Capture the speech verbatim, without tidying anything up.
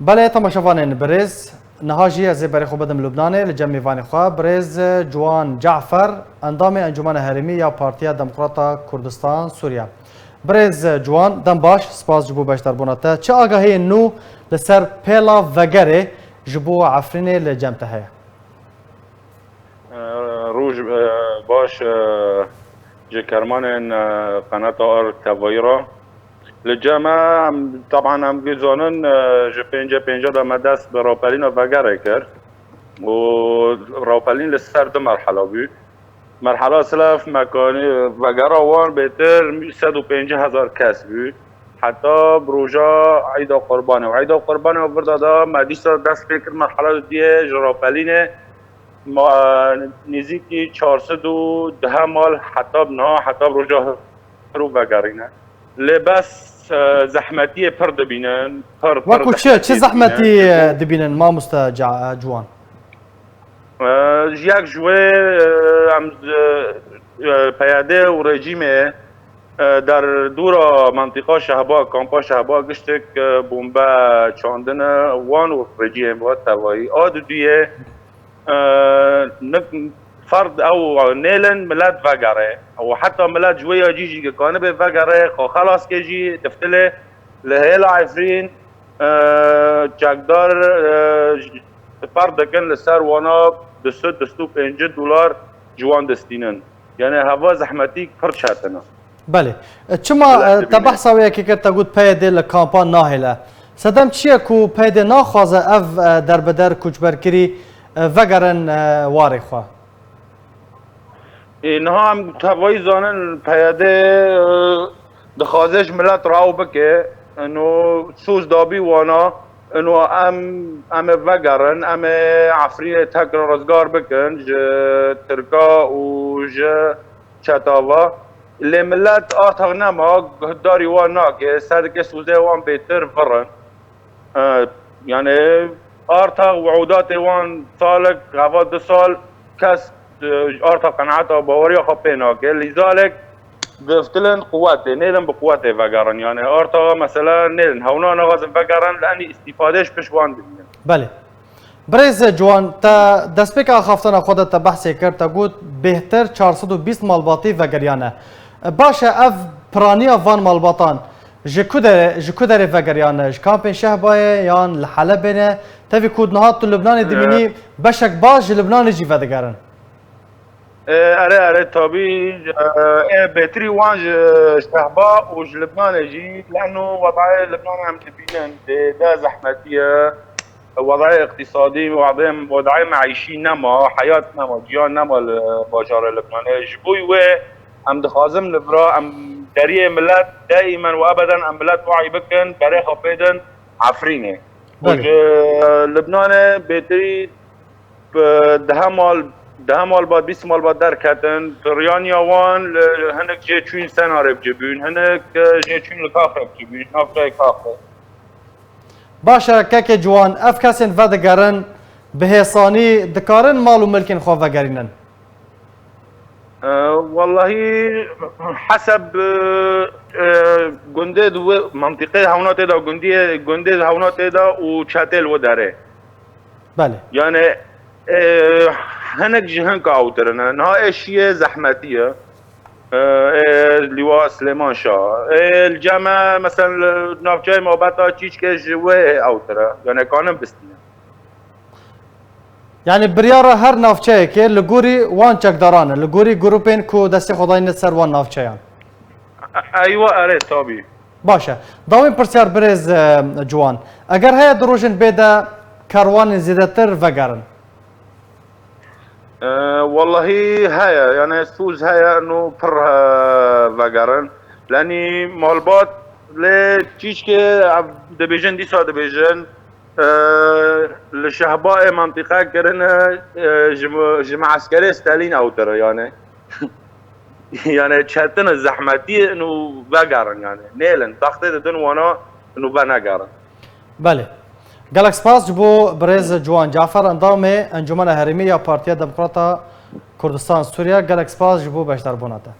Belê, temaşevanên birêz, niha jî ez ê berê xwe bidim Lubnanê, li cem mêvanê xwe, birêz Ciwan Cafer, endamê Encûmena Herêmî ya Partiya Demokrata Kurdistan Sûriye. Birêz Ciwan, dem baş, spas ji bo beşdarbûna te. Çi agahiyên nû li ser pêla vegerê ji bo Efrînê li cem te heye? Roj, e, baş, e, ji kermanên, e, qenata Ar Tevayî re. Li cem me, em, teban em gizanin, e, ji pêncê pêncê de me dest bi rawpelîna vegerê kir û rawpelîn li ser du merhela bû. Merhela silef, mekanî, vegera wan bêtir sed û pêncî hezar kes bû. Heta bi roja Eyda Qurbanê. Û Eyda Qurbanê û vir de me dîsa dest pê kir merhela duyê ji rawpelînê. Ma-, nêzîkî çar sed û deh mal heta bi niha, heta bi roja hiro vegerîne. Lê bes, e, zehmetiyê pir dibînin, pir, pir Wekû çi? Çi zehmetiyê zehmetî dibînin? Dibînin, mamoste Ca-, Ciwan? E, ji yek ji wê, e, em, e, e, P Y D û rejîmê, e, derdora mentiqa Şehba, kampa Şehba giştik, e, bombe çandine wan û rejîmê tevayî. A duduyê, e, nik-, ferd ew nêlin milet vegere. Û heta milet ji wê ya cî jî ki kanibe vegere, xwe xelas ke jî tiftilê li hêla Efrîn, e, çekdar, e, j-, ferd dikin li ser wana du sed, du sed û pêncî dolar ji wan distînin. Yani heva zehmetî pir çetin e. Belê. E, çima, Belê, e, te dibîne. Behsa wê yekê kir, te got P Y D li kampan nahêle. Sedem çi ye ku P Y D naxwaze ev, e, derbeder koçberkirî, e, vegerin, e, warê xwe? Ê, niha em tevayî zanin P Y D, e, dixwaze ji milet raw bike. Ino soz dabî wana, ino em, em ê vegerin, em ê Efrînê tekrar rizgar bikin ji Tirka û ji çetava. Lê milet artax nema, guhdarî wan nake, ser dike sozê wan bêtir virin. E, yani artax wi'ûdatê wan salek, heva du sal kes, e, artax qenaeta baweriya xwe pê nake. Lîzalek diftilin quwetê, nêlin bi quwetê vegerin. Yani artaxa mesela nêlin, hewna naxwazin vegerin, li enî îstîfadê ji pişt wan dibînin. Belê. Birêz Ciwan, te destpêka axaftana xwe de te behsê kir, te got bêhtir çar sed û bîst malbatî vegeriyane. Baş e, ev piraniya van malbatan ji ku derê, ji ku derê vegeriyane? Ji kampên Şehbayê yan li Helebê ne? Tevî ku niha tu Lubnanê dimînî, beşek baş ji Lubnanê jî vedigerin. Ê, erê, erê, tabî, ê, bêtirî wan ji Şehba û ji Libnanê jî, leno wedayê Libnanê em dibînin, dê de zehmetî ye, wedayê iqtîsadî, wedayê, wedayê meîşî nema, heyat nema, ciyan nema li bajarê Libnanê. Ji bo wê em dixwazin li vira, em deriyê milet, deîmen û ebeden em milet wayî bikin, berê xwe pê din Efrînê. Û Belê. ji Libnanê bêtirî bi dehe mal, dehe malbat, bîst malbat derketin. Piriyaniya wan li hinek jê çûn Senarê bi cî bûn, hinek, e, jê çûn li Kaxê bi cî bûn, navçeyê Kaxê. Baş e, kekê Ciwan, ev kesên vedigerin bi hêsanî dikarin mal û milkên xwe vegerînin? E, wellahî heseb, e, e, gundê di wê mentiqê hewna tê de, gundiyê, gundê hewna tê de û çetê li wê derê. Belê. Yani, e, hinek ji hinka ewtir in. Niha ê şiyê zehmetî ye. E, ê Lîwa Silêman Şah. Ê li cem me, mesela, li navçeyê Mabeta Çîçkê ji wê ewtir e. Yani, kanin bistîne. Yani, biryara her navçeyekê li gorî wan çekdaran e, li gorî grûpên ku destê xwe dayne ser wan navçeyan. E-, eywa, erê, tabî. Baş e. Dawîn pirsyar birêz, e, Ciwan. Eger heye du rojên bê de kerwanên zêdetir vegerin? E, wellahî heye. Yani soz heye, no pir, e, vegerin. Lenî malbat lê Çîçkê ev dibêjin, dîsa dibêjin, e, li Şehbayê mentiqe kirine, e, ji, ji me'eskerê Stalîn ewtir e, yani. Yani çetin e, zehmetî ye, û vegerin yani. Nêlin, textê didin wana, û venegerin. Belê. Gelek spas ji bo birêz Ciwan Cafer, endamê Encûmena Herêmî ya Partiya Demokrata Kurdistan Sûriye. Gelek spas ji bo beşdarbûna te.